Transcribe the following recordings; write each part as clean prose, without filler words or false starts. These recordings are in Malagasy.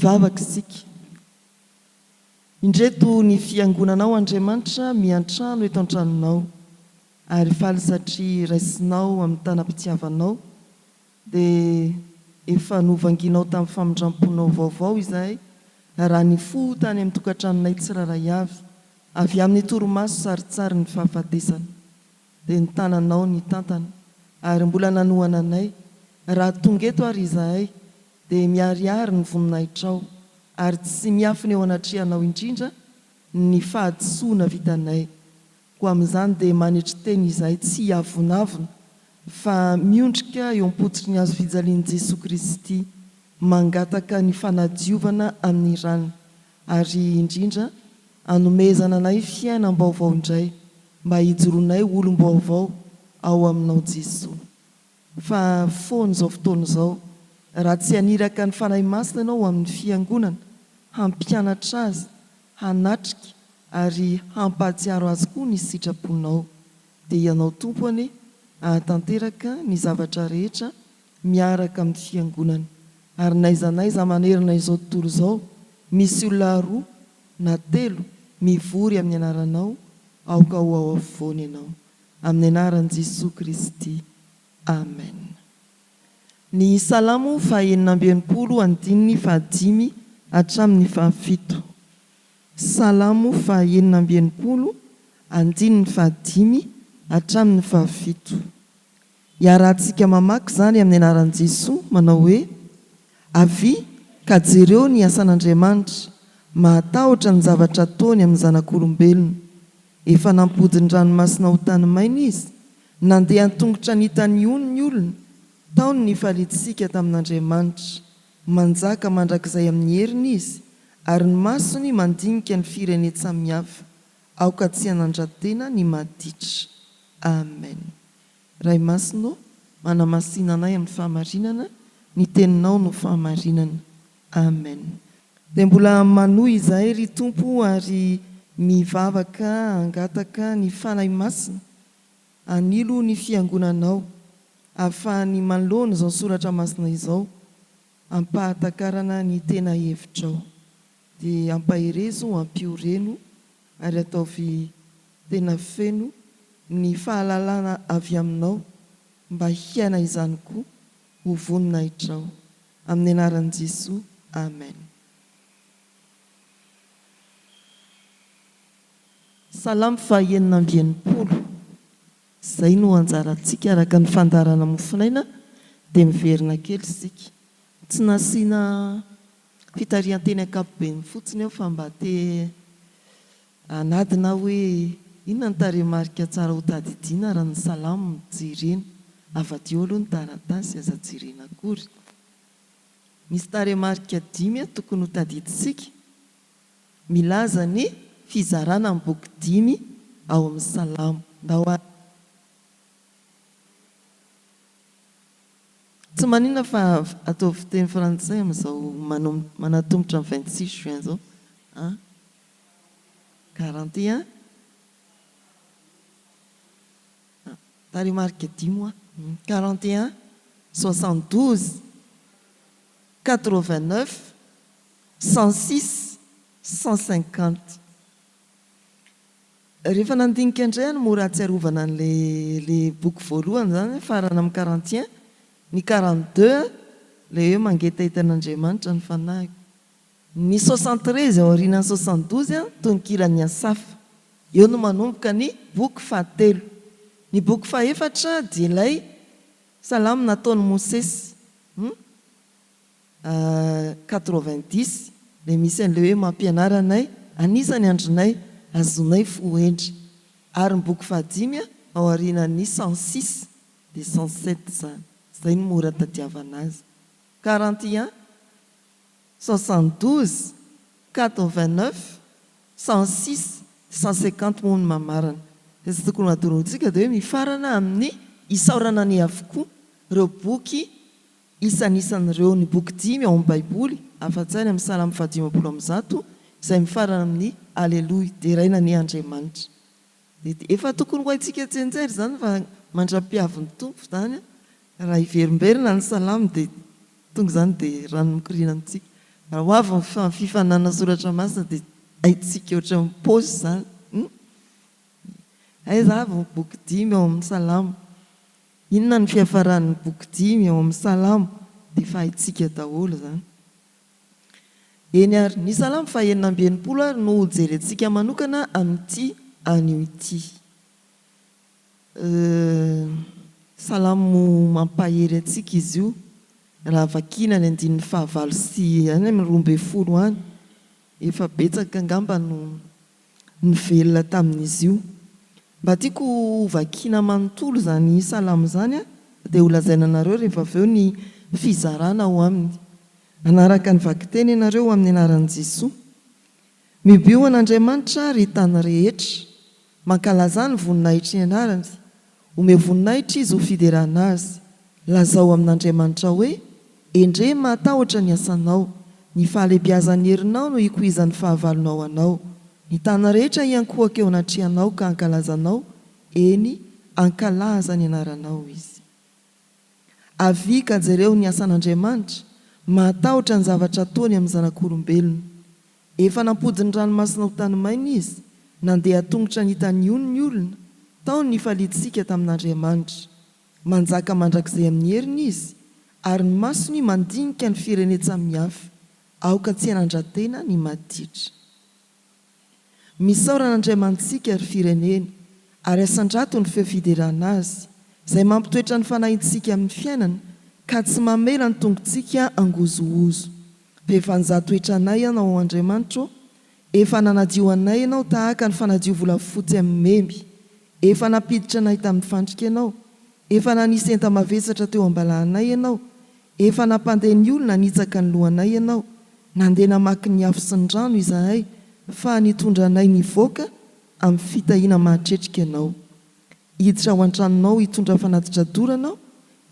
Hivavaka isika. Indreto ny Fiangonanao Andriamanitra miantrano eto an-tranonao ary faly satria raisinao amin'ny tanam-pitiavanao dia efa novanginao tamin'ny famindram-ponao vaovao izahay raha nifoha tany amin'ny tokantranonay tsirairay avy avy amin'ny torimaso sarintsarin'ny fahafatesana dia ny tananao nitantana ary mbola nanohana anay raha tonga eto ary izahay dia miharihary ny voninahitrao ary tsy miafina eo anatrehanao indrindra ny fahadisoana vitanay. Koa amin'izany dia manetry tena izahay tsy hiavonavona fa miondrika eo am-pototry ny hazo fijalian'i Jesoa Kristy mangataka ny fanadiovana amin'ny rany ary indrindra hanomezana anay fiainam-baovao indray mba hijoroanay ho olom-baovao ao aminao Jesoa. Fa foana izao fotoana izao, raha tsy haniraka ny Fanahy Masina ianao ho amin'ny Fiangonana, hampianatra azy, hanatrika ary hampahatsiaro azy koa ny sitraponao, dia Ianao Tompo anie hahatanteraka ny zavatra rehetra miaraka amin'ny Fiangonana. Ary n'aiza n'aiza manerana izao tontolo izao, misy olona roa na telo mivory amin'ny anaranao, aoka ho ao afovoany Ianao. Amin'ny anaran'i Jesoa Kristy. Amen. Ny Salamo faha-66 andininy fahadimy hatramin'ny fahafito. Salamo faha-66 andininy fahadimy hatramin'ny fahafito. Iarahantsika mamaky izany amin'ny anaran'i Jesoa manao hoe, Avia ka jereo ny asan'Andriamanitra, mahatahotra ny zavatra ataony amin'ny zanak'olombelona. Efa nampody ny ranomasina ho tany maina izy, nandeha an-tongotra nita ny ony ny olona, tao ny nifaliantsika tamin'Andriamanitra. Manjaka mandrakizay amin'ny heriny izy, ary ny masony mandinika ny firenen-tsamihafa. Aoka tsy hanandra-tena ny maditra. Amen. Ray Masina ô, manamasina anay amin'ny fahamarinana, ny Teninao no fahamarinana. Amen. Dia mbola manohy izahay ry Tompo ary mivavaka hangataka ny Fanahy Masina hanilo ny Fiangonanao ahafahany manoloana izao Soratra Masina izao ampahatakarana ny tena hevitrao. Dia ampaherezo, ampioreno ary ataovy tena feno ny fahalalana avy aminao mba hiaina izany koa ho voninahitrao. Amin'ny anaran'i Jesoa, Amen. Salamo faha 66. Izay no anjarantsika araka ny fandaharana mofonaina dia miverina kely isika. Tsy nasiana fitarihan-teny ankapobeny fotsiny aho fa mba te hanadina aho hoe inona ny tarehimarika tsara ho tadidiana raha ny salamo no jerena. Avadiho aloha ny taratasy, aza jerena akory. Misy tarehimarika dimy tokony ho tadidintsika milaza ny fizarana ny boky dimy ao amin'ny Salamo. Ndao ary. Tsy maninona fa ataovy teny frantsay amin'izao manatomotra ny 26 juin izao an! 41 Tarehimarika dimy hoa. 41, 72, 89, 106, 150. Rehefa nandinika indray aho ny mora ahatsiarovana an'ilay ilay boky voalohany izany mifarana amin'ny 41, ny 42 ilay hoe mangetaheta an'Andriamanitra ny fanahiko. Ny 73 ao aorianan'ny 72 tononkiran'i Asafa. Eo no manomboka ny boky fahatelo. Ny boky fahefatra dia ilay Salamo nataon'i Mosesy. Hum. 90, ilay misy an'ilay hoe mampianara anay, anisan'ny andronay, azonay fo hendry. Ary ny boky fahadimy ao aorianan'ny 106 dia 107 izany. Izay no mora tadiavana azy. 41, 72, 89, 106, 150 moa no mamarana. Izay tsy tokony ho adinointsika dia hoe mifarana amin'ny isaorana ny avokoa ireo boky Isanisan'ireo ny boky dimy ao amin'ny Baiboly, afa-tsy any amin'ny Salamo fahadimampolo amby 100, izay mifarana amin'ny Aleloia, deraina anie Andriamanitra. Dia efa tokony ho haintsika tsianjery izany fa mandra-piavin'ny Tompo izany, raha hiverimberina ny Salamo dia tonga izany dia rano mikoriana amintsika. Raha ho avy ny fifaninanana soratra masina dia haintsika ohatran'ny paosy izany. Hum? Aiza avy ny boky dimy ao amin'ny Salamo? Inona ny fiafaran'ny boky dimy ao amin'ny Salamo? Dia efa haintsika daholo izany. Eny ary, ny Salamo faha-66 ary no hojerentsika manokana amin'ity anio ity. Salamo mampahery antsika izy io, raha vakiana ny andininy fahavalo sy any amin'ny 12 any. Efa betsaka angamba no nivelona tamin'izy io. Mba tiako ho vakiana manontolo izany salamo izany dia holazaina anareo rehefa avy eo ny fizarana ao aminy. Hanaraka ny vakiteny ianareo amin'ny anaran'i Jesoa. Mibio an'Andriamanitra ry tany rehetra. Mankalazà ny voninahitry ny anarany. Omeo voninahitra Izy ho fiderana Azy. Lazao amin'Andriamanitra hoe, Endrey mahatahotra ny asanao. Ny fahalehibiazan'ny herinao no ikoizan'ny fahavalonao anao. Ny tany rehetra hiankohoka eo anatrehanao ka hankalaza anao, eny, hankalaza ny anaranao izy. Avia ka jereo ny asan'Andriamanitra, mahatahotra ny zavatra ataony amin'ny zanak'olombelona. Efa nampody ny ranomasina ho tany maina izy, nandeha an-tongotra nita ny ony ny olona, tao ny nifaliantsika tamin'Andriamanitra. Manjaka mandrakizay amin'ny heriny izy, ary ny masony mandinika ny firenen-tsamihafa, aoka tsy hanandra-tena ny maditra. Misaora an'Andriamanitsika, ry firenena, ary asandrato ny feo fiderana Azy, izay mampitoetra ny fanahintsika amin'ny fiainana, ka tsy mamela ny tongotsika hangozohozo. Fa efa nizaha toetra anay Ianao, Andriamanitra ô, efa nanadio anay Ianao tahaka ny fanadio volafotsy amin'ny memy. Efa nampiditra anay tamin'ny fandrika Ianao, efa nanisy enta-mavesatra teo am-balahanay Ianao, Efa nampandeha ny olona nitsaka ny lohanay ianao, nandeha namaky ny afo sy ny rano izahay, fa nitondra anay nivoaka amin'ny fitahiana mahatretrika ianao. Hiditra ao an-tranonao hitondra fanatitra dorana aho,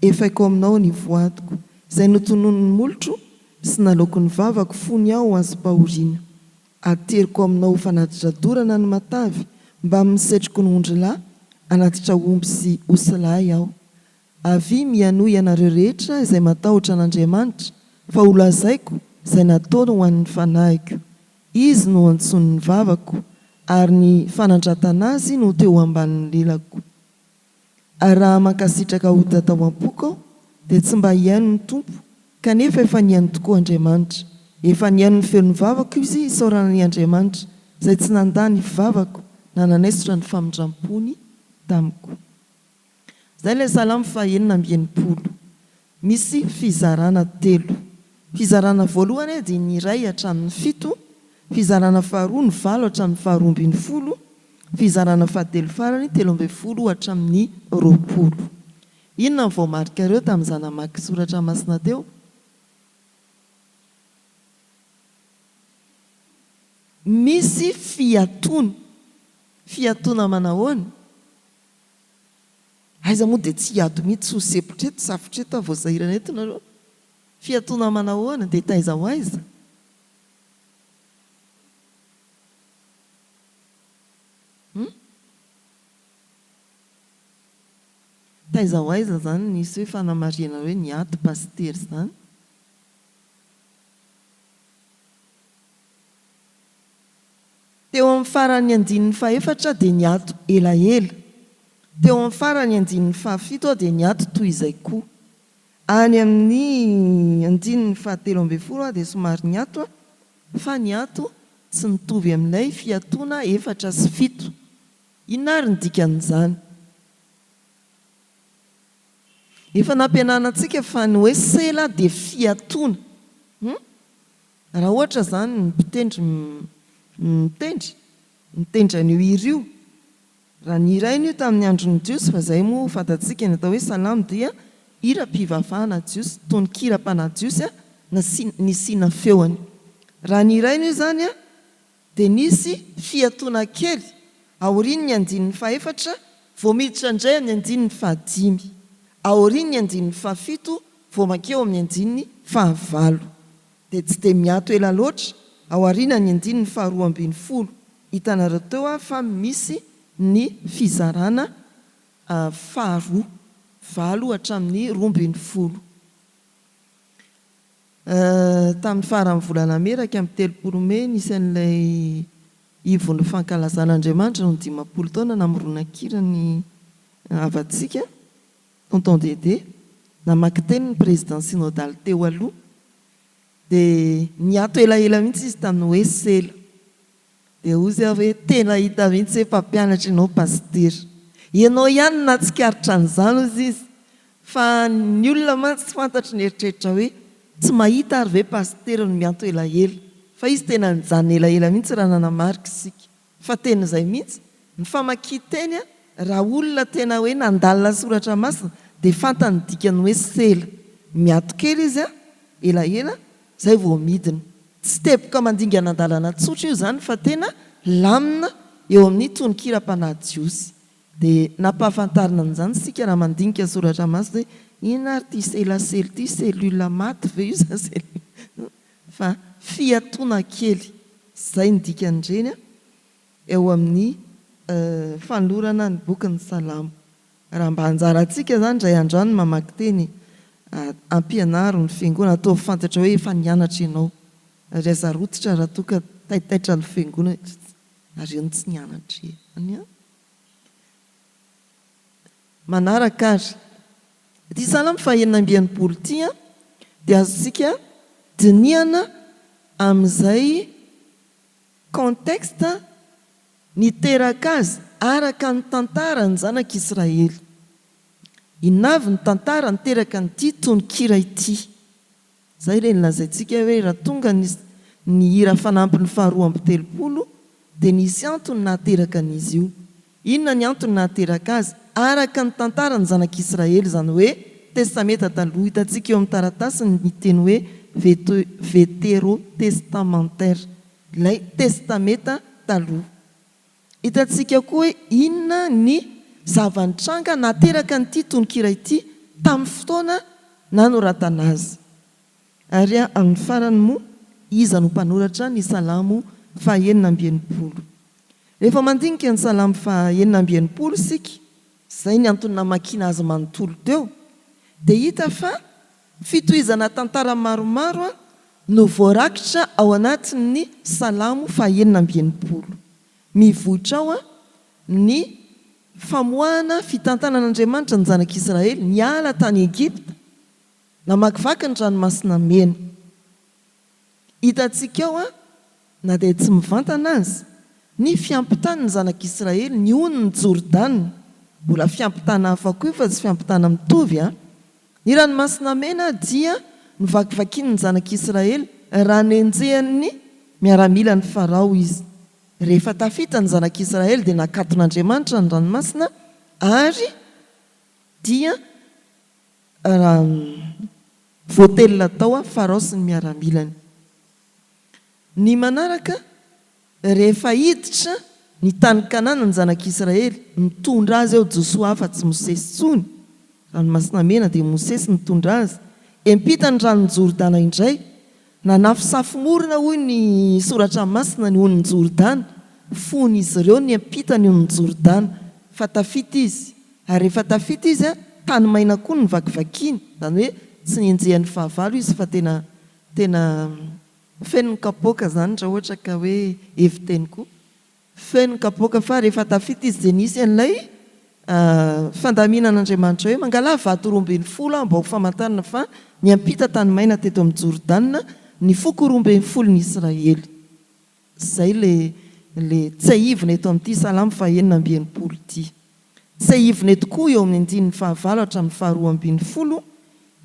efaiko aminao ny voadiko, izay notononin'ny molotro sy naloaky ny vavako fony aho azom-pahoriana. Ateriko aminao ho fanatitra dorana ny matavy mbamin'ny setroko ny ondrilahy, hanatitra omby sy osilahy aho. Avia mihainoa ianareo rehetra izay matahotra an'Andriamanitra, fa holazaiko izay nataony ho an'ny fanahiko. Izy no antsoin'ny vavako, ary ny fanandratana azy no teo ambanin'ny lelako. Ary raha mankasitraka ota tao am-poko aho, dia tsy mba hihaino ny Tompo, kanefa efa nihaino tokoa Andriamanitra. Efa nihaino ny feon'ny vavako Izy, isaorana ny Andriamanitra, izay tsy nandà ny vavako na nanaisotra ny famindram-pony tamiko. Izay ilay Salamo faha 66. Misy fizarana telo. Fizarana voalohany dia ny iray hatramin'ny fito, fizarana faharoa ny valo hatramin'ny faharoa ambinifolo, fizarana fahatelo farany 13 hatramin'ny 20. Inona no voamarikareo tamin'izaho namaky soratra masina teo? Misy fiatoana. Fiatoana manahoana? Aiza moa dia tsy hiato mihitsy ho sempotra eto safotra eto aho vao sahirana eto nareo. Fiatoana manahoana dia taiza ho aiza? Hum? Taiza ho aiza zany nisy hoe fanamarihana hoe niato pasitera izany? Teo amin'ny faran'ny andininy fahefatra dia niato elaela. Teo amin'ny faran'ny andininy fahafito aho dia niato toy izay koa. Any amin'ny andininy fahatelo ambinifolo aho dia somary niato fa niato tsy nitovy amin'ilay fiatoana efatra sy fito. Inona ary ny dikan'izany? Efa nampianarina antsika fa ny hoe sela dia fiatoana. Hum? Raha ohatra izany ny mpitendry mitendry, mitendry an'io hira io, raha nihiraina io tamin'ny andron'ny Jiosy, fa izay moa fantatsika ny atao hoe salamo dia hiram-pivavahana jiosy, tonon-kiram-panahy jiosy nasiana nisiana feony. Raha nihiraina io izany dia nisy fiatoana kely aorian'ny andininy fahefatra vao miditra indray amin'ny andininy fahadimy, aorian'ny andininy fahafito vao mankeo amin'ny andininy fahavalo. Dia tsy dia miato ela loatra ao aorianan'ny andininy faharoa ambinifolo. Hitanareo teo aho fa misy ny fizarana faharoa, valo hatramin'ny 12. Tamin'ny faran'ny volana mey 31 mey nisy an'ilay ivon'ny fankalazana Andriamanitra no 50 taona namoronan-kira ny havantsika, Tonton Dédé, namaky teny ny Président Synodal teo aloha dia niato elaela mihitsy izy tamin'ny hoe sela. Dia hozy aho hoe tena hita mihitsy hoe mpampianatra ianao Pasitera. Ianao ihany no nahatsikaritra an'izany hozy izy. Fa ny olona mantsy tsy fantatry ny eritreritra hoe tsy mahita ary ve Pasitera no mianto elaela. Fa izy tena nijanona elaela mihitsy raha nanamarika isika. Fa tena izay mihitsy, ny famakian-teny raha olona tena hoe nandalina soratra masina dia fantany ny dikan'ny hoe sela. Miato kely izy elaela izay vao midina. Tsy teboka mandingana andalana tsotra io izany fa tena lamina eo amin'ny tononkiram-panahy jiosy. Dia nampahafantarina an'izany isika raha mandinika soratra masina hoe inona ary ity selasela ity, cellule maty ve io sa cellule fa fiatoana kely. Izay ny dikan'ireny eo amin'ny fanolorana ny bokin'ny Salamo. Raha mba anjarantsika izany indray andro any ny mamaky teny, ampianaro ny fiangonana, ataovy fantatra hoe efa nianatra ianao. Ary aza rototra raha toa ka taitaitra ny fiangonana hoe nareo no tsy nianatra e. Any an. Manaraka ary, ity Salamo faha 66 ity dia azontsika dinihana amin'izay contexte Niteraka azy araka ny tantara ny Zanak' Israely. Inona avy ny tantara niteraka an'ity tononkira ity? Izay ilay nolazaintsika hoe raha tonga ny ny hira fanampiny faharoa 32 dia nisy antony nahateraka an'izy io. Inona ny antony nahateraka azy? Araka ny tantara ny Zanak' Israely, izany hoe Testamenta Taloha. Hitantsika eo amin'ny taratasiny ny teny hoe Veterotestamentaire. Ilay Testamenta Taloha. Hitantsika koa hoe inona ny zava-nitranga nahateraka an'ity tononkira ity tamin'ny fotoana nanoratana azy. Ary amin'ny farany moa, iza no mpanoratra ny Salamo faha-66? Rehefa mandinika ny Salamo faha-66 isika, izay ny antony namakiana azy manontolo teo, dia hita fa Fitohizana tantara maromaro no voarakitra ao anatin'ny Salamo faha-66. Mivoitra ao ny famoahana fitantanan'Andriamanitra ny Zanak'Israely niala tany Egypta, namakivaky ny Ranomasina Mena. Hitantsika ao, na dia tsy mivantana aza, ny fiampitan'ny Zanak'Israely ny onin'i Jordana, mbola fiampitana hafa koa io fa tsy fiampitana mitovy an! Ny Ranomasina Mena dia novakivakian'ny Zanak'Israely raha nenjehan'ny miaramilan'i Farao izy. Rehefa tafita ny Zanak'Israely dia nakaton'Andriamanitra ny ranomasina ary dia voatelina tao Farao sy ny miaramilany. Ny manaraka, rehefa hiditra ny tany Kanana ny zanak'Israely, mitondra azy eo Josoa fa tsy Mosesy intsony, Ranomasina Mena dia Mosesy nitondra azy, empita ny ranon'i Jordana indray, nanafosafo morona hoy ny Soratra Masina ny onin'i Jordana, fony izy ireo niampita ny onin'i Jordana, fa tafita izy, ary rehefa tafita izy, tany maina koa no novakivakiany, izany hoe tsy nenjehan'ny fahavalo izy fa tena tena Feno ny kapoaka zany raha ohatra ka hoe hevi-teny koa. Feno ny kapoaka fa rehefa tafita izy dia nisy an'ilay fandaminan'Andriamanitra hoe mangalà vato 12 aho mba ho famantarana fa niampita tany maina teto amin'i Jordana ny foko 12n'i Israely. Izay ilay ilay tsiahivina eto amin'ity Salamo faha-66 ity. Tsiahivina eto koa eo amin'ny andininy fahavalo hatramin'ny faharoa ambin'ny folo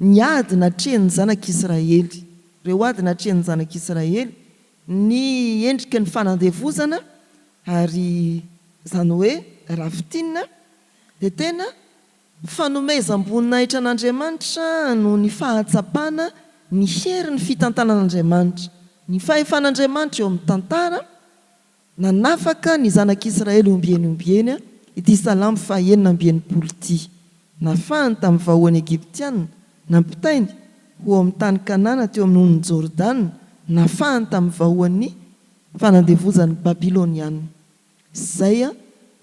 ny ady natrehin'ny zanak'Israely. Ireo ady natrehin'ny zanak'Israely, ny endriky ny fanandevozana ary izany hoe raha fintinina dia tena fanomezam-boninahitra an'Andriamanitra noho ny fahatsapana ny herin'ny fitantanan'Andriamanitra, ny fahefan'Andriamanitra eo amin'ny tantara, Nanafaka ny zanak'Israely ombieny ombieny ity Salamo faha-66 ity. Nafahany tamin'ny vahoan'ny Egyptiana, nampitainy ho ao amin'ny tany Kanana teo amin'ny onin'i Jordana, nafahany tamin'ny vahoan'ny fanandevozan'ny Babyloniana. Izay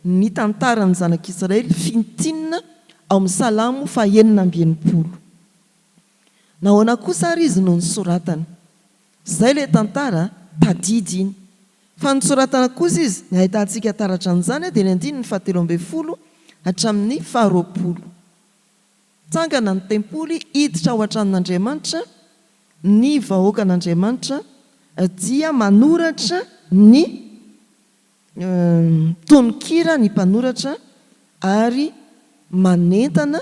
ny tantaran'ny zanak'Israely fintinina ao amin'ny Salamo faha-66. Nahoana kosa ary izy no nosoratana? Izay ilay tantara, tadidy iny. Fa nosoratana kosa izy, ny ahitantsika taratra an'izany dia ny andininy fahatelo ambin'ny folo hatramin'ny faharoapolo. Tsangana ny tempoly, hiditra ao an-tranon'Andriamanitra ny vahoakan'Andriamanitra dia manoratra ny tononkira ny mpanoratra ary manentana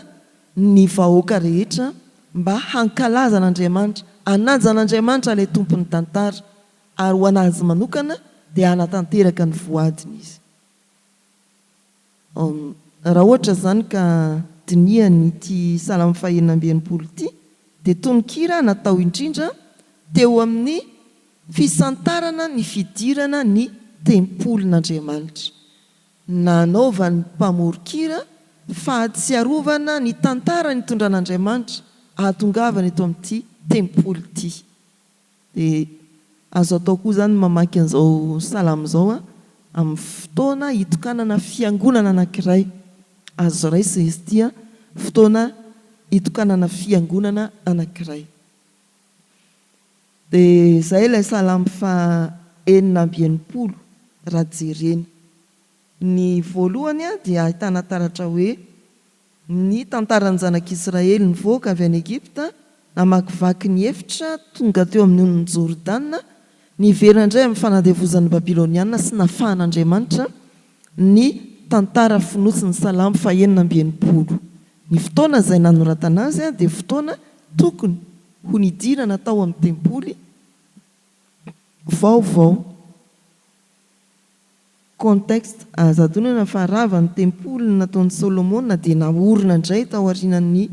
ny vahoaka rehetra mba hankalaza an'Andriamanitra, hanaja an'Andriamanitra ilay Tompon'ny tantara ary ho an'Azy manokana dia hanatanteraka ny voadiny Izy. Raha ohatra izany ka dinihana ity Salamo fahenina amby enimpolo ity dia tononkira natao indrindra teo amin'ny fisantarana ny fidirana ny tempolin'Andriamanitra. Nanaovan'ny mpamoron-kira fahatsiarovana ny tantara nitondran'Andriamanitra ahatongavana eto amin'ity tempoly ity. Dia azo atao koa izany ny mamaky an'izao salamo izao amin'ny fotoana hitokanana fiangonana anankiray. Azo raisina izy ity fotoana hitokanana fiangonana anankiray. Dia izay ilay salamo faha 66 raha jerena. Ny voalohany dia ahitana taratra hoe ny tantaran'ny zanak'Israely nivoaka avy any Egypta, namakivaky ny efitra, tonga teo amin'ny onin'i Jordana, niverina indray amin'ny fanandevozan'ny Babyloniana sy nafahan'Andriamanitra ny tantara fonosin'ny Salamo faha 66. Ny fotoana izay nanoratana azy dia fotoana tokony ho nidirana tao amin'ny tempoly vaovao. Contexte, Aza adinoina fa rava ny tempoly nataon'i Solomona dia naorina indray tao aorianan'ny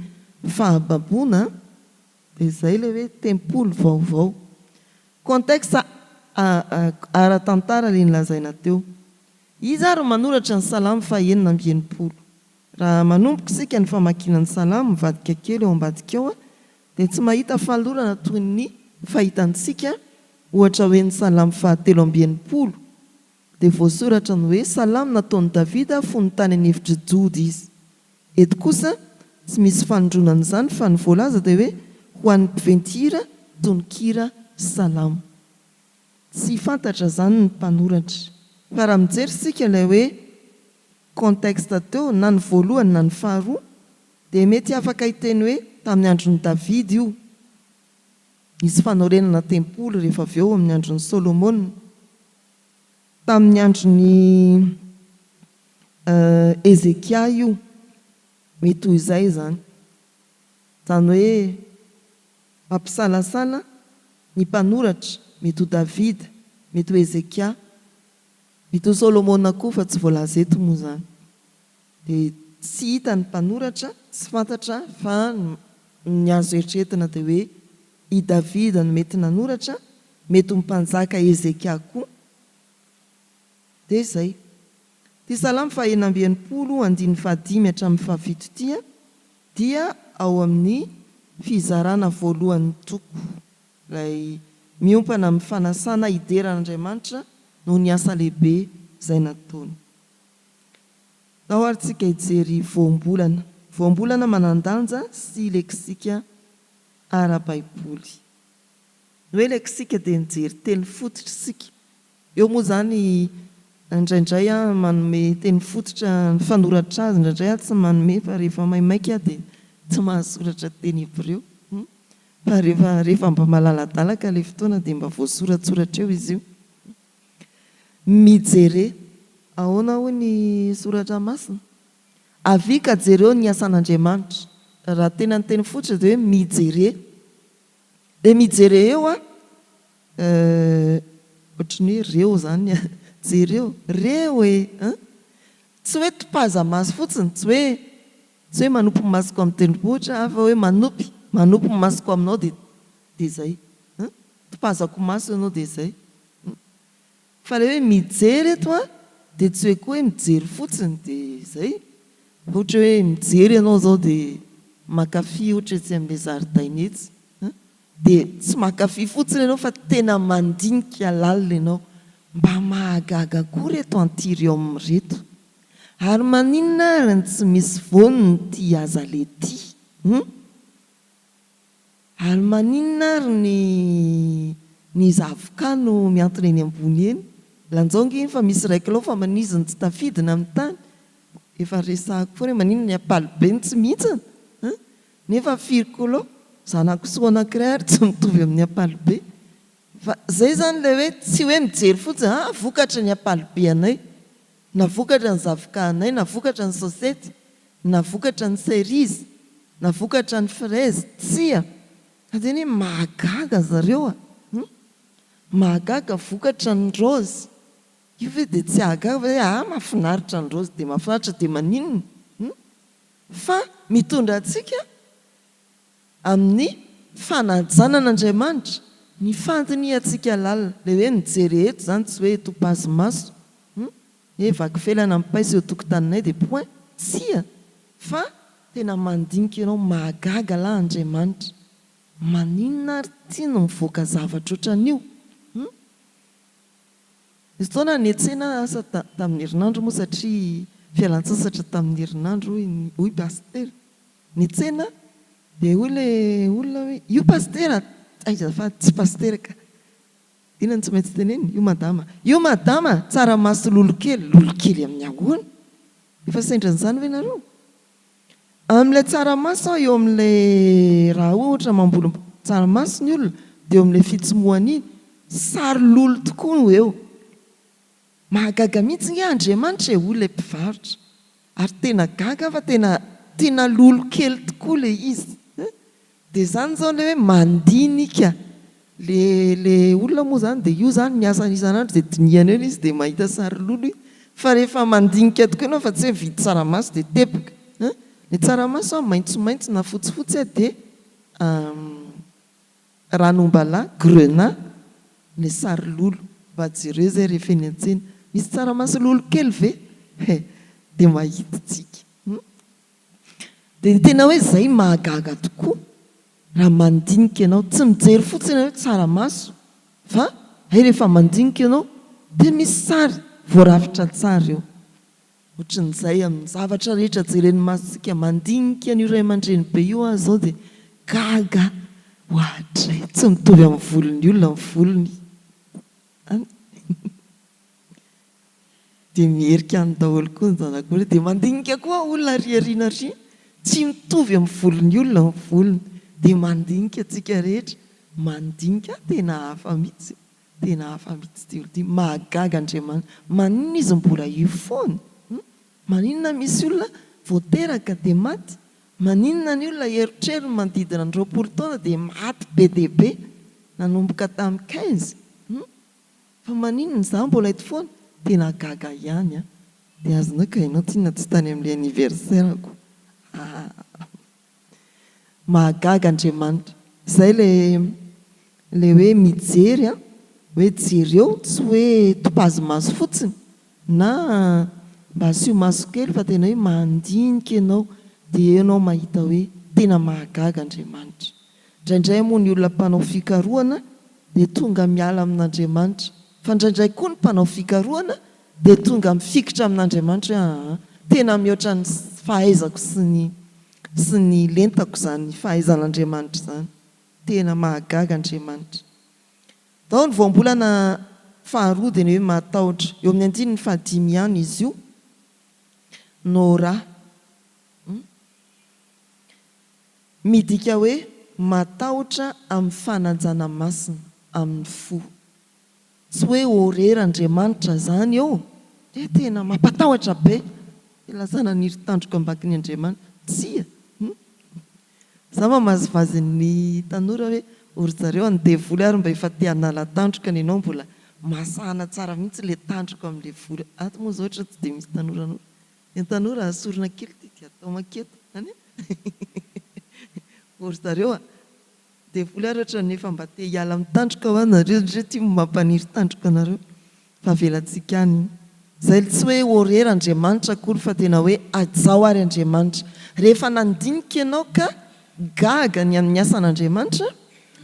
fahababoana, dia izay ilay hoe tempoly vaovao. Contexte ara-tantara ilay nolazaina teo. Iza ary no manoratra ny Salamo faha 66? Raha manomboka isika ny famakiana ny Salamo mivadika kely ao ambadika ao dia tsy mahita fanolorana toy ny fahitantsika ohatra hoe ny Salamo fahatelo amby enimpolo dia voasoratra ny hoe Salamo nataon'i Davida fony tany an'efitr'i Joda izy. Eto kosa tsy misy fanondroana an'izany fa ny voalaza dia hoe ho an'ny mpiventy hira tononkira Salamo. Tsy fantatra izany ny mpanoratra. Fa raha mijery isika ilay hoe contexte teo na ny voalohany na ny faharoa dia mety afaka hiteny hoe tamin'ny andron'i Davida io. Nisy fanorenana tempoly rehefa avy eo amin'ny andron'i Solomona. Tamin'ny andron'i Hezekia io. Mety ho izay izany. Izany hoe mampisalasala ny mpanoratra, mety ho Davida, mety ho Hezekia, mety ho Solomona koa fa tsy voalaza eto moa izany. Dia tsy hita ny mpanoratra, tsy fantatra fa ny azo eritreretina dia hoe i Davida no mety nanoratra, mety ho mpanjaka Hezekia koa. Dia izay. Ity Salamo faha 66 andininy fahadimy hatramin'ny fahafito ity dia ao amin'ny fizarana voalohan'ny toko, ilay miompana amin'ny fanasana hidera an'Andriamanitra noho ny asa lehibe izay nataony. Ndao ary tsika hijery voambolana. Voambolana manan-danja sy leksika ara-baiboly. Ny hoe leksika dia mijery teny fototra isika. Eo moa izany indraindray aho manome teny fototra ny fanoratra azy, indraindray aho tsy manome fa rehefa maimaika aho dia tsy mahasoratra teny hebreo. Fa rehefa rehefa mba malaladalaka ilay fotoana dia mba voasoratsoratra eo izy io. Mijere. Ahoana hoy ny soratra masina? Avia ka jereo ny asan'Andriamanitra. Raha tena ny teny fototra dia hoe mijere. Dia mijere eo an, euh, ohatry ny hoe reo izany, jereo, reo e, an. Tsy hoe topaza-maso fotsiny, tsy hoe tsy hoe manopy ny masoko amin'ny tendrombohitra aho fa hoe manopy, manopy ny masoko aminao dia dia izay, an. Topazako maso ianao dia izay. Fa ilay hoe mijery eto an, dia tsy hoe koa hoe mijery fotsiny dia izay. Ohatra hoe mijery ianao izao dia mankafy ohatra etsy amin'ilay zaridaina etsy an, dia tsy mankafy fotsiny ianao fa tena mandinika lalina ianao. Mba mahagaga koa ireto anthurium ireto. Ary maninona ary no tsy misy voany ity azalea ity? Hum? Ary maninona ary ny ny zavoka no mihantona eny ambony eny? Lanjao nge iny fa misy iray kilao fa maninona izy no tsy tafidina amin'ny tany? Efa resahako foana hoe maninona ny ampalibe no tsy mihintsana an? Nefa firy kilao? Zana-kisoa anankiray ary tsy mitovy amin'ny ampalibe. Fa zay zany ilay hoe tsy hoe mijery fotsiny ah vokatry ny ampalibe anay, na vokatra ny zavoka anay, na vokatra ny sosety, na vokatra ny cerise, na vokatra ny fraise, tsia! Fa tena hoe mahagaga zareo a! Hum! Mahagaga vokatra ny rose, io ve dia tsy hahagaga fa hoe ah mahafinaritra ny rose dia mahafinaritra dia maninona? Hum! Fa mitondra antsika amin'ny fanajana an'Andriamanitra, ny fandinihantsika lalina, ilay hoe mijery eto izany tsy hoe topazo maso, hum, hoe vaky felana ny paiso eo tokotaninay dia point, tsia, fa tena mandinika ianao, mahagaga lahy Andriamanitra, maninona ary ity no mivoaka zavatra ohatran'io, hum. Nisy fotoana niantsena asa tamin'ny herinandro moa satria fialantsasatra tamin'ny herinandro hoy hoy Pasitera. Niantsena dia hoy ilay olona hoe io Pasitera, aiza azafady tsy Pasitera ka. Inona no tsy maintsy tenenina? Io madama. Io madama tsaramaso lolokely. Lolokely amin'ny ahoana? Efa sendra an'izany ve nareo? Amin'ilay tsaramaso aho eo amin'ilay raha ohatra mamboly tsaramaso ny olona dia eo amin'ilay fitsimohana iny, sary lolo tokoa no eo. Mahagaga mihitsy nge Andriamanitra e hoy ilay mpivarotra. Ary tena gaga aho fa tena tena lolo kely tokoa ilay izy. Dia izany izao ilay hoe mandinika le le olona moa izany dia io izany ny asany isan'andro dia dinihany eo ilay izy dia mahita sary lolo izy fa rehefa mandinika tokoa ianao fa tsy hoe mividy tsaramaso dia teboka an! Ny tsaramaso an maitsomaitso na fotsifotsy an dia ranombalahy, grenat, ny sary lolo mba jereo izay rehefa eny an-tsena misy tsaramaso lolo kely ve? He! Dia mahita tsika. Dia ny tena hoe izay mahagaga tokoa raha mandinika ianao, tsy mijery fotsiny hoe tsaramaso fa hay rehefa mandinika ianao dia misy sary voarafitra tsara eo. Ohatran'izay amin'ny zavatra rehetra jeren'ny masontsika, mandinika an'io ray aman-dreny be io aho izao dia gaga ohatray, tsy mitovy amin'ny volon'ny olona ny volony an! Dia miherika any daholo koa ny zanak'olona. Dia mandinika koa olona ary aoriana ary, tsy mitovy amin'ny volon'ny olona ny volony. Dia mandinika antsika rehetra, mandinika, tena hafa mihitsy, tena hafa mihitsy ity olona ity. Mahagaga Andriamanitra. Maninona izy mbola io foana? Maninona misy olona vao teraka dia maty? Maninona ny olona erotrerony manodidina ny 20 taona dia maty be dia be nanomboka tamin'ny 15? Fa maninona izaho mbola eto foana? Tena gaga ihany an! Dia azonao ka ianao tsinona tsy tany amin'ilay anniversaire-ko ah! Mahagaga Andriamanitra. Izay ilay ilay hoe mijery an, hoe jereo, tsy hoe topazo maso fotsiny na mba asio maso kely fa tena hoe mandinika ianao dia eo ianao mahita hoe tena mahagaga Andriamanitra. Indraindray moa ny olona mpanao fikarohana dia tonga miala amin'Andriamanitra, fa indraindray koa ny mpanao fikarohana dia tonga mifikitra amin'Andriamanitra hoe aa, tena mihoatra ny fahaizako sy ny sy ny lentako izany fahaizan'Andriamanitra izany. Tena mahagaga Andriamanitra. Tao ny voambolana faharoa dia ny hoe matahotra. Eo amin'ny andininy fahadimy ihany izy io. Nora. Midika hoe matahotra amin'ny fanajana masina, amin'ny fo. Tsy hoe horera Andriamanitra izany eo, dia tena mampatahotra be, ilazana ny tandroka ambakin'ny Andriamanitra. Tsia. Za mamazivazy ny tanora hoe o ry zareo any devoly ary mba efa te hanala tandroka ny anao mbola masahana tsara mihitsy le tandroka amle vola. Ato moa zao ohatra tsy dia misy tanoranora. Ny tanora asorina kely ity dia atao maketo any a! O ry zareo a! Devoly ary ohatran'ny efa mba te hiala amin'ny tandroka hoa nareo ndry ty mampaniry tandroka anareo fa avelantsika any iny. Zay tsy hoe horera Andriamanitra akory fa tena hoe hajao ary Andriamanitra. Rehefa nandinika ianao ka gaga ny amin'ny asan'Andriamanitra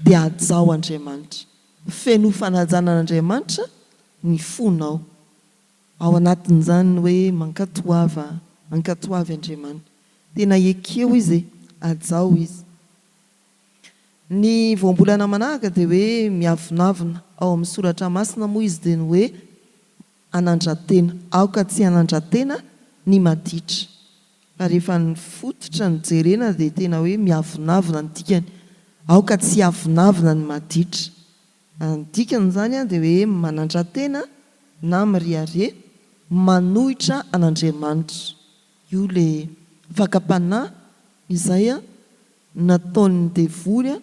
dia hajao Andriamanitra. Fenoy fanajana an'Andriamanitra ny fonao. Ao anatin'izany ny hoe mankatoava, ankatoavy Andriamanitra. Tena ekeo Izy e, hajao Izy. Ny voambolana manaraka dia hoe miavonavona. Ao amin'ny soratra masina moa izy dia ny hoe hanandra-tena. Aoka tsy hanandra-tena ny maditra. Fa rehefa ny fototra no jerena dia tena hoe miavonavona ny dikany. Aoka tsy hiavonavona ny maditra. Ny dikany izany dia hoe manandra-tena na miriaria, manohitra an'Andriamanitra. Io ilay fakam-panahy izay nataon'ny devoly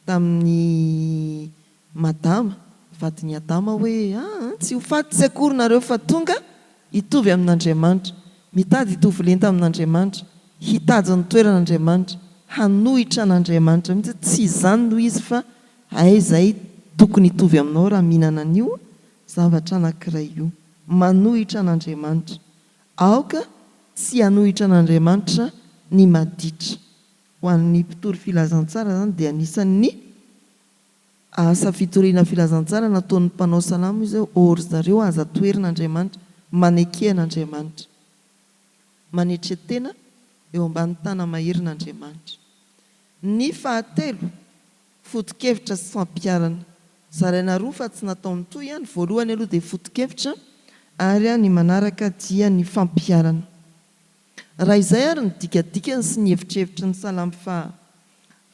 tamin'i Madama, vadin'i Adama hoe, aa, tsy ho faty tsy akory nareo fa tonga hitovy amin'Andriamanitra, mitady hitovy lenta amin'Andriamanitra, hitady ny toeran'Andriamanitra, hanohitra an'Andriamanitra mihitsy, tsy izany no izy fa hay izay tokony hitovy aminao raha mihinana an'io zavatra anankiray io. Manohitra an'Andriamanitra. Aoka tsy hanohitra an'Andriamanitra ny maditra. Ho an'ny mpitory filazantsara izany dia anisan'ny asa fitoriana filazantsara nataon'ny mpanao salamo izy hoe, Ô ry zareo aza toherina Andriamanitra, maneke an'Andriamanitra. Manetre tena eo ambany tana-maherin'Andriamanitra. Ny fahatelo, foto-kevitra sy fampiharana. Zaraina roa fa tsy natao nitohy, ny voalohany aloha dia foto-kevitra ary ny manaraka dia ny fampiharana. Raha izay ary ny dikadikany sy ny hevitrevitry ny Salamo faha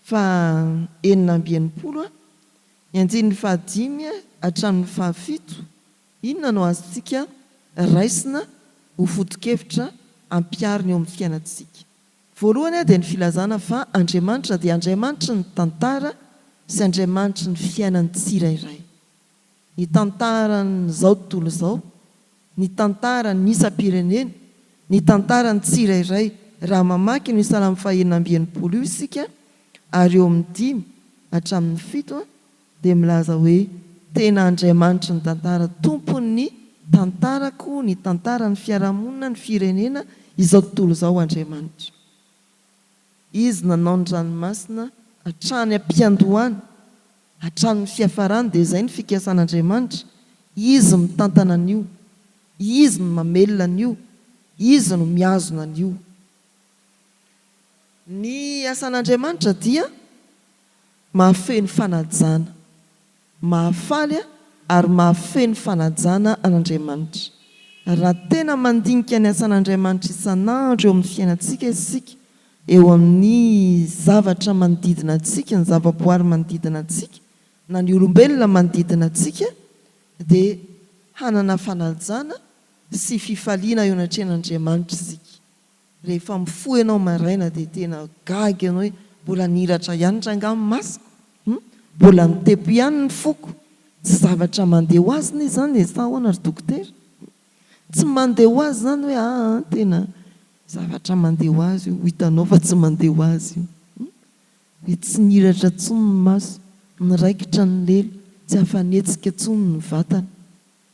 faha 66, ny andininy fahadimy hatramin'ny fahafito, inona no azontsika raisina ho foto-kevitra ampiharina eo amin'ny fiainantsika? Voalohany dia ny filazana fa Andriamanitra dia Andriamanitry ny tantara sy Andriamanitry ny fiainan'ny tsirairay. Ny tantaran'izao tontolo izao, ny tantaran'ny isam-pirenena, ny tantaran'ny tsirairay. Raha mamaky an'io Salamo faha 66 io isika, ary eo amin'ny dimy hatramin'ny fito, dia milaza hoe tena Andriamanitry ny tantara, Tompon'ny tantarako, ny tantaran'ny fiarahamonina, ny firenena, izao tontolo izao Andriamanitra. Izy nanao ny ranomasina hatrany am-piandohana, hatramin'ny fiafarany, dia izay ny fikasan'Andriamanitra, Izy mitantana an'io, Izy no mamelona an'io, Izy no mihazona an'io. Ny asan'Andriamanitra dia mahafeno fanajana, mahafaly ary mahafeno fanajana an'Andriamanitra. Raha tena mandinika ny asan'Andriamanitra isan'andro eo amin'ny fiainantsika isika, eo amin'ny zavatra manodidina antsika, ny zavaboary manodidina antsika, na ny olombelona manodidina antsika, dia hanana fanajana sy fifaliana eo anatrehan'Andriamanitra isika. Rehefa mifoha ianao maraina dia tena gaga ianao hoe mbola nihiratra ihany rangaha ny masoko? Hum? Mbola nitepo ihany ny foko? Tsy zavatra mandeha ho azy anie izany e, sa ahoana ry dokotera? Tsy mandeha ho azy izany hoe aa tena zavatra mandeha ho azy io, ho hitanao fa tsy mandeha ho azy io. Hum? Hoe tsy nihiratra intsony ny maso, niraikitra ny lela, tsy afa-nihetsika intsony ny vatana.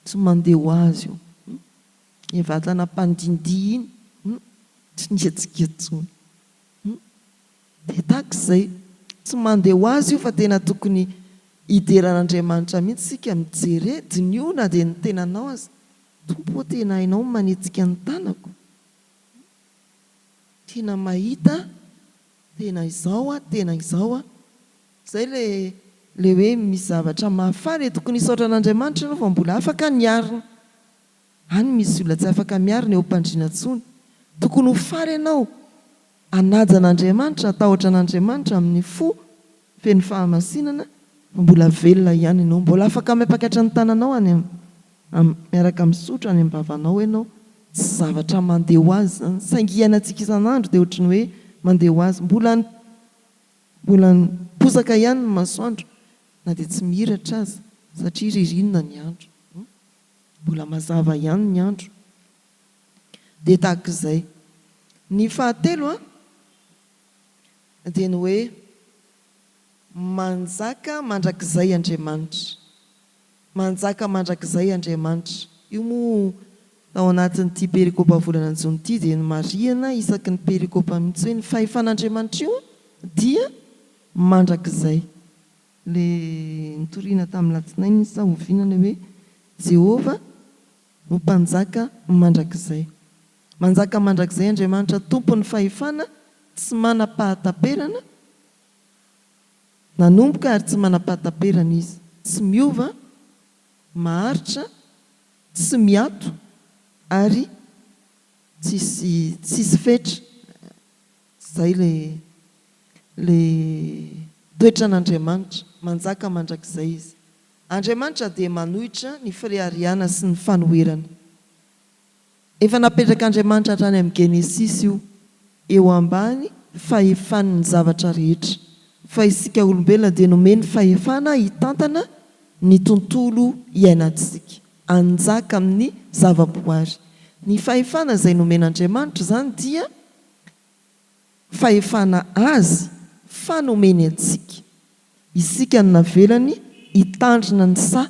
Tsy mandeha ho azy io. Hum? Ilay vatana mpandindihy iny hum tsy nihetsika intsony hum dia tahaka izay. Tsy mandeha ho azy io fa tena tokony hidera an'Andriamanitra mihitsy isika, mijere, diniho na dia ny tenanao aza, Tompo ô tena hainao ny manetsika ny tanako, tena mahita aho, tena izao aho, tena izao aho. Izay ilay ilay hoe misy zavatra mahafaly e, tokony hisaotra an'Andriamanitra ianao fa mbola afaka niarina. Any misy olona tsy afaka miarina eo am-pandriana intsony. Tokony ho faly ianao hanaja an'Andriamanitra, hatahotra an'Andriamanitra amin'ny fo feno fahamasinana fa mbola velona ihany ianao. Mbola afaka mampakatra ny tananao any miaraka misotro any am-bavanao ianao. Tsy zavatra mandeha ho azy izany. Saingy iainantsika isan'andro dia ohatry ny hoe mandeha ho azy. Mbola mbola miposaka ihany ny masoandro na dia tsy mihiratra aza satria ririnina ny andro. Mbola mazava ihany ny andro. Dia tahaka izay. Ny fahatelo an, dia ny hoe manjaka mandrakizay Andriamanitra. Manjaka mandrakizay Andriamanitra. Io moa tao anatin'ity perikopa volana jona ity dia nomarihana isaky ny perikopa mihitsy hoe ny fahefan'Andriamanitra io dia mandrakizay. Le nitoriana tamin'ny latsinainy sa oviana le hoe Jehovah no mpanjaka mandrakizay. Manjaka mandrakizay Andriamanitra Tompon'ny fahefana tsy manam-pahataperana. Nanomboka ary tsy manam-pahataperana Izy. Tsy miova, maharitra, tsy miato ary tsisy tsisy fetra. Izay ilay ilay toetran'Andriamanitra. Manjaka mandrakizay Izy. Andriamanitra dia manohitra ny fireharehana sy ny fanoherana. Efa napetrak'Andriamanitra hatrany amin'ny Genesisy io, eo ambany fahefany ny zavatra rehetra, fa isika olombelona dia nomeny fahefana hitantana ny tontolo iainantsika, hanjaka amin'ny zava-boary. Ny fahefana izay nomen'Andriamanitra izany dia fahefana Azy fa nomeny antsika. Isika no navelany hitandrina ny saha.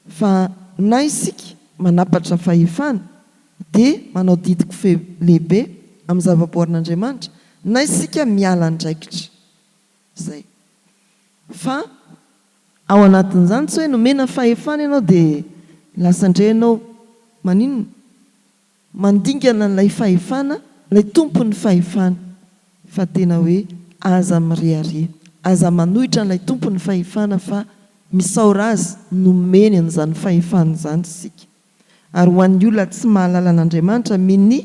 Fa na isika manapatra fahefana dia manao didy kofehy lehibe amin'ny zava-boarin'Andriamanitra, na isika miala andraikitra. Izay. Fa ao anatin'izany tsy hoe nomena fahefana ianao dia lasa indray ianao maninona? Mandingana an'ilay fahefana, ilay tompon'ny fahefana. Fa tena hoe aza mirehareha, aza manohitra an'ilay tompon'ny fahefana fa misaora azy nomeny an'izany fahefana izany isika. Ary ho an'ny olona tsy mahalala an'Andriamanitra, minia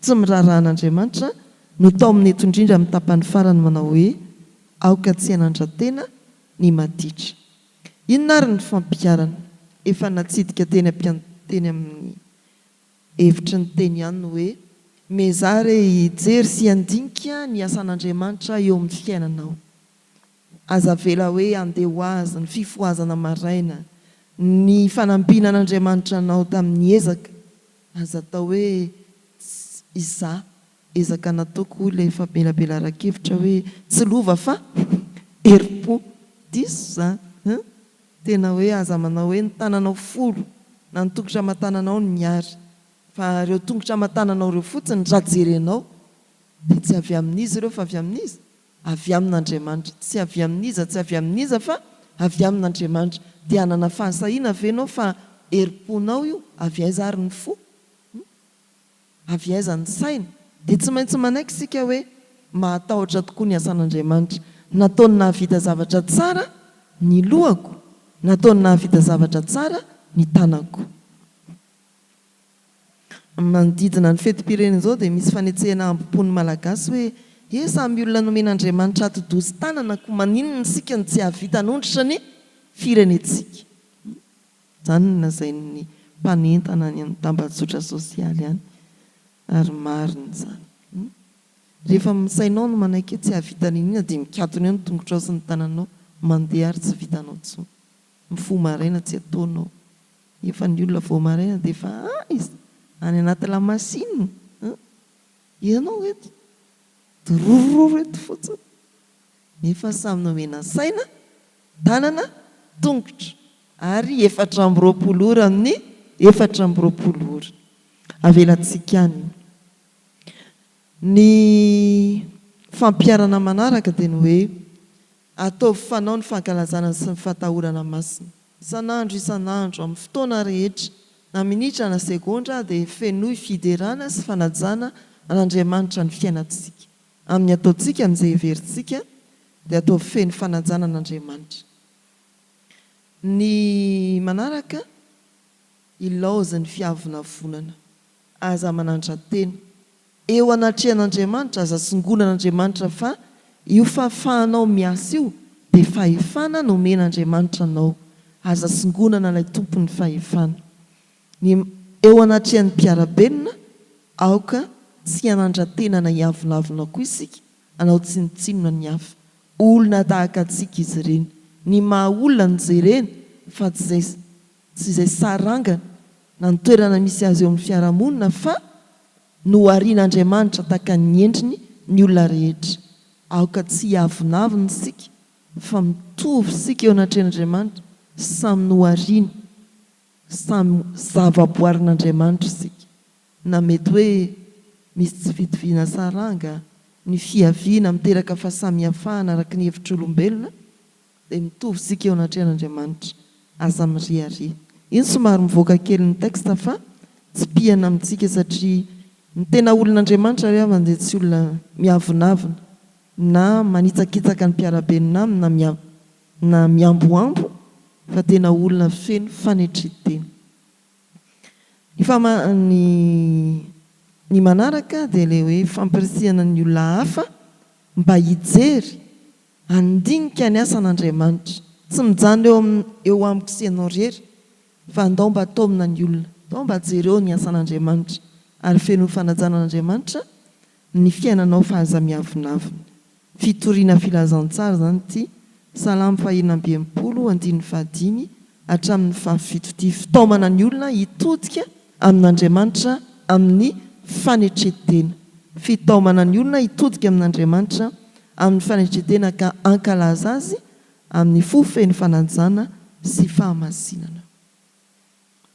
tsy miraharaha an'Andriamanitra, no taomina eto indrindra amin'ny tapany farany manao hoe aoka tsy hanandra-tena ny maditra. Inona ary ny fampiharana? Efa natsidika teny am-pian teny amin'ny Hevitry ny teny ihany ny hoe, Miezaha re hijery sy handinika ny asan'Andriamanitra eo amin'ny fiainanao. Aza avela hoe handeha ho azy ny fifohazana maraina, ny fanambinan'Andriamanitra anao tamin'ny ezaka. Aza atao hoe izaho, ezaka nataoko hoy ilay famelabelaran-kevitra hoe tsy lova fa herim-po. Diso izany an! Tena hoe aza manao hoe ny tananao folo na ny tongotra aman-tananao no miary fa ireo tongotra aman-tananao ireo fotsiny raha jerenao dia tsy avy amin'iza ireo fa avy amin'iza? Avy amin'Andriamanitra. Tsy avy amin'iza tsy avy amin'iza fa avy amin'Andriamanitra. Dia hanana fahasahiana ve ianao fa herim-ponao io? Avy aiza ary ny fo? Avy aiza ny saina? Dia tsy maintsy manaiky isika hoe mahatahotra tokoa ny asan'Andriamanitra. Nataony nahavita zavatra tsara ny lohako, nataony nahavita zavatra tsara ny tanako. Manodidina ny fetim-pirenena izao dia misy fanetsehana hambom-pon'ny Malagasy hoe, he samy olona nomen'Andriamanitra atidoha sy tanana koa maninona isika no tsy hahavita hanondrotra ny firenentsika? Izany no lazain'ny mpanentana any amin'ny tambajotra sosialy any, ary marina izany. Rehefa ny sainao no manaiky hoe tsy hahavita n'inona dia mikatona eo ny tongotrao sy ny tananao, mandeha ary tsy vitanao intsony. Mifoha maraina tsy ataonao. Efa ny olona vao maraina dia efa aiza? Any anaty lamasinina an! Ianao eto, dorororo eto fotsiny. Nefa samy nomena saina, tanana, tongotra. Ary 24 ora amin'ny 24 ora. Avelantsika any io. Ny fampiharana manaraka dia ny hoe, ataovy fanao ny fankalazana sy ny fatahorana masina. Isan'andro isan'andro, amin'ny fotoana rehetra, na minitra na segondra dia fenoy fiderana sy fanajana an'Andriamanitra ny fiainantsika. Amin'ny ataontsika, amin'izay heverintsika, dia ataovy feno fanajana an'Andriamanitra. Ny manaraka, ilaozy ny fiavonavonana. Aza manandra-tena. Eo anatrehan'Andriamanitra, aza songonan'Andriamanitra fa io fahafahanao miasa io dia fahefana nomen'Andriamanitra anao. Aza songonana ilay Tompon'ny fahefana. Ny eo anatrehan'ny mpiara-belona, aoka tsy hanandra-tena na hiavonavona koa isika hanao tsinontsinona ny hafa. Olona tahaka antsika izy ireny. Ny maha olona no jerena fa tsy izay tsy izay sarangany na ny toerana misy azy eo amin'ny fiarahamonina fa noharian'Andriamanitra tahaka ny endriny ny olona rehetra. Aoka tsy hiavonavona isika fa mitovy isika eo anatrehan'Andriamanitra, samy nohariana, samy zavaboarin'Andriamanitra isika. Na mety hoe misy tsy fitoviana saranga, ny fiaviana miteraka fahasamihafahana araka ny hevitr'olombelona, dia mitovy isika eo anatrehan'Andriamanitra. Aza miriaria. Iny somary mivoaka kely ny texte fa tsipihana amintsika satria ny tena olon'Andriamanitra ry havana dia tsy olona miavonavona. na manitsakitsaka ny mpiara-belona aminy na mia na mihambohambo fa tena olona feno fanetren-tena. Ny fama ny ny manaraka dia ilay hoe fampirisihana ny olona hafa mba hijery, handinika ny asan'Andriamanitra. Tsy mijanona eo amin'ny eo amiko sy ianao irery fa andao mba taomina ny olona, andao mba jereo ny asan'Andriamanitra ary fenoy fanajana an'Andriamanitra ny fiainanao fa aza miavonavona. Fitoriana filazantsara izany ity Salamo fahenina amby 60 andininy fahadimy hatramin'ny fahafito ity. Fitaomana ny olona hitodika amin'Andriamanitra amin'ny fanetren-tena. Fitaomana ny olona hitodika amin'Andriamanitra amin'ny fanetren-tena ka hankalaza Azy amin'ny fo feno fanajana sy fahamasinana.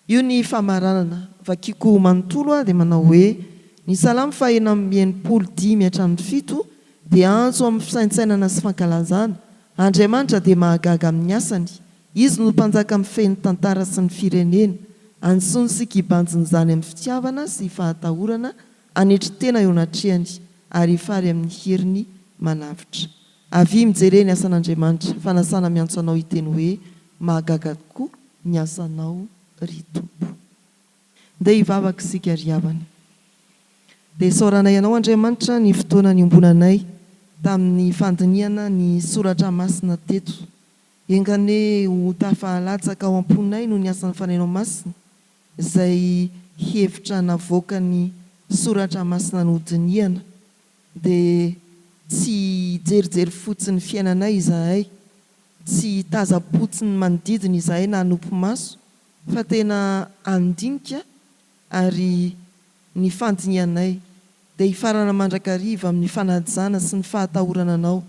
Io ny famaranana. Vakiko manontolo aho dia manao hoe, Ny Salamo faha 66 dimy hatramin'ny fito dia antso amin'ny fisaintsainana sy fankalazana, Andriamanitra dia mahagaga amin'ny asany, Izy no Mpanjaka mifehy ny tantara sy ny firenena, antsoiny isika hibanjina izany amin'ny fitiavana sy fahatahorana hanetry tena eo anatrehany ary hifary amin'ny heriny manavotra. Avia mijere ny asan'Andriamanitra, fanasana miantso anao hiteny hoe, Mahagaga tokoa ny asanao ry Tompo. Ndeha hivavaka isika ry havana. Dia isaoranay Anao Andriamanitra ny fotoana niombonanay tamin'ny fandinihana ny Soratra Masina teto. Enga anie ho tafalatsaka ao am-ponay noho ny asan'ny Fanahinao Masina izay hevitra navoakan'ny Soratra Masina nodinihana dia tsy hijerijery fotsiny fiainanay izahay, tsy hitazam-potsiny manodidina izahay na hanopy maso fa tena handinika ary ny fandinihanay dia hifarana mandrakariva amin'ny fanajana sy ny fahatahorana Anao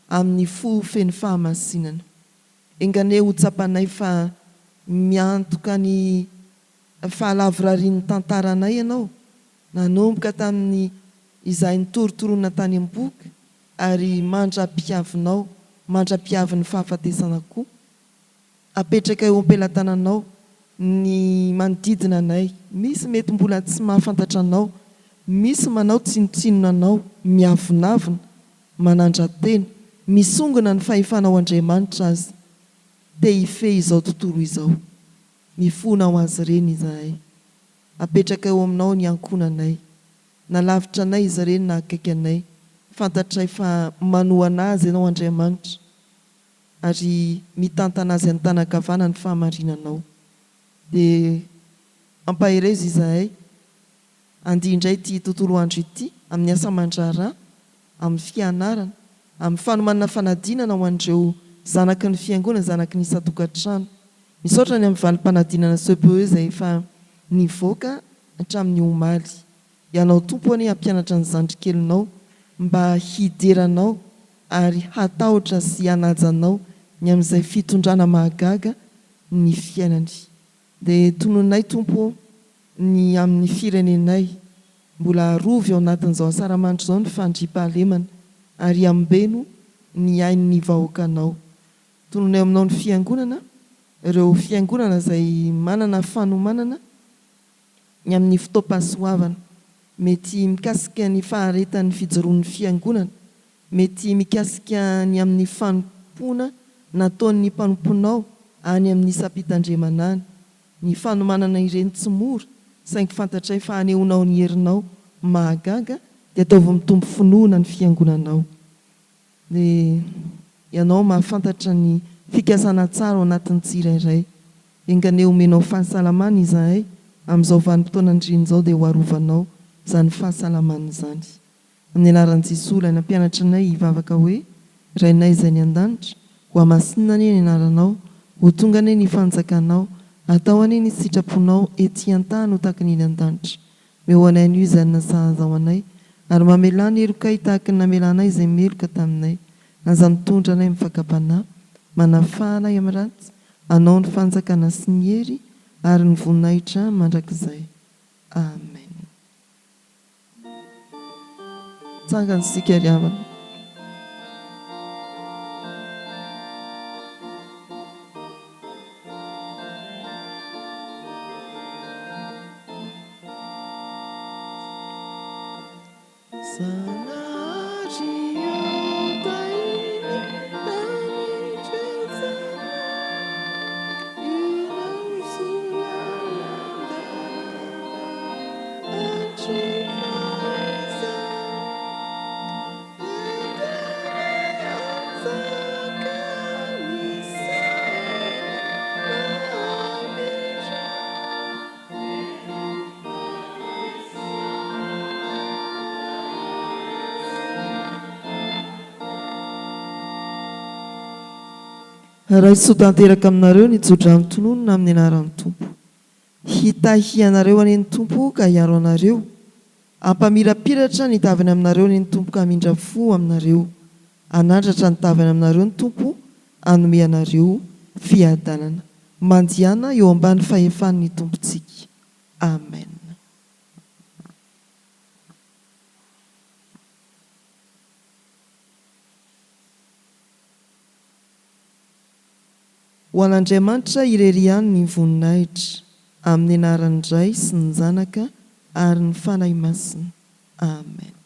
amin'ny fo feno fahamasinana. Enga anie ho tsapanay fa miantoka ny fahalavorarian'ny tantaranay Ianao Nanomboka tamin'ny izahay nitorotorona tany am-bohoka ary mandra-pihavinao, mandra-pihavin'ny fahafatesana koa. Apetraka eo am-pelatananao ny manodidina anay. Misy mety mbola tsy mahafantatra anao, misy manao tsinontsinona anao, miavonavona, manandra-tena, misongona ny fahefanao Andriamanitra aza, te hifehy izao tontolo izao. Mifona ho azy ireny izahay. Apetraka eo aminao ny ankohonanay. Na lavitra anay izy ireny na akaiky anay, fantatray fa manohana azy Ianao Andriamanitra, ary mitantana azy an-tanan-kavana ny fahamarinanao. Dia ampaherezo izahay handia indray ity tontolo andro ity amin'ny asa aman-draharaha, amin'ny fianarana, amin'ny fanomanana fanadinana ho an'ireo zanaky ny Fiangonana, zanaky ny isan-tokantrano. Misaotra ny amin'ny valim-panadinana CPE izay efa nivoaka hatramin'ny omaly. Ianao Tompo anie hampianatra ny zandrikelinao mba hidera Anao ary hatahotra sy hanaja Anao ny amin'izay fitondrana mahagaga ny fiainany. Dia tononay Tompo ô ny amin'ny firenenay mbola arovy ao anatin'izao asaramanitra izao ny fandriampahalemana ary ambeno ny ain'ny vahoakanao. Tononay aminao ny Fiangonana, ireo Fiangonana izay manana fanomanana ny amin'ny fotoam-pahasoavana. Mety mikasika ny faharetan'ny fijoroan'ny Fiangonana, mety mikasika ny amin'ny fanompoana nataon'ny mpanomponao any amin'ny isam-pitandremana any. Ny fanomanana ireny tsy mora, saingy fantatray fa hanehoanao ny herinao mahagaga dia ataovy mitombo finoana ny Fiangonanao. Dia Ianao mahafantatra ny fikasana tsara ao anatin'ny tsirairay. Enga anie homenao fahasalamana izahay amin'izao vanim-potoanan'ny ririnina izao dia ho arovanao izany fahasalamana izany. Amin'ny anaran'i Jesoa ilay nampianatra anay hivavaka hoe, Rainay izay any an-danitra, hohamasinina anie ny anaranao, ho tonga anie ny fanjakanao, atao anie ny sitraponao ety an-tany ho tahaka ny eny an-danitra. Meo anay anio izay hanina sahaza ho anay, ary mamelà ny helokay tahaka ny namelanay izay meloka taminay. Aza mitondra anay amin'ny fakam-panahy, manafaha anay amin'ny ratsy, Anao ny fanjakana sy ny hery ary ny voninahitra mandrakizay. Amen. Tsangana isika ry havana. Zanahary ô. Raiso tanteraka aminareo ny tsodrano tononina amin'ny anaran'ny Tompo. Hitahy anareo anie ny Tompo ka hiaro anareo. Hampamirapiratra ny tavany aminareo anie ny Tompo ka hamindra fo aminareo. Hanandratra ny tavany aminareo ny Tompo hanome anareo fiadanana. Mandiana eo ambany fahefan'ny Tompontsika. Amen. Ho an'Andriamanitra irery ihany ny voninahitra, amin'ny anaran'ny Ray sy ny Zanaka ary ny Fanahy Masina. Amen.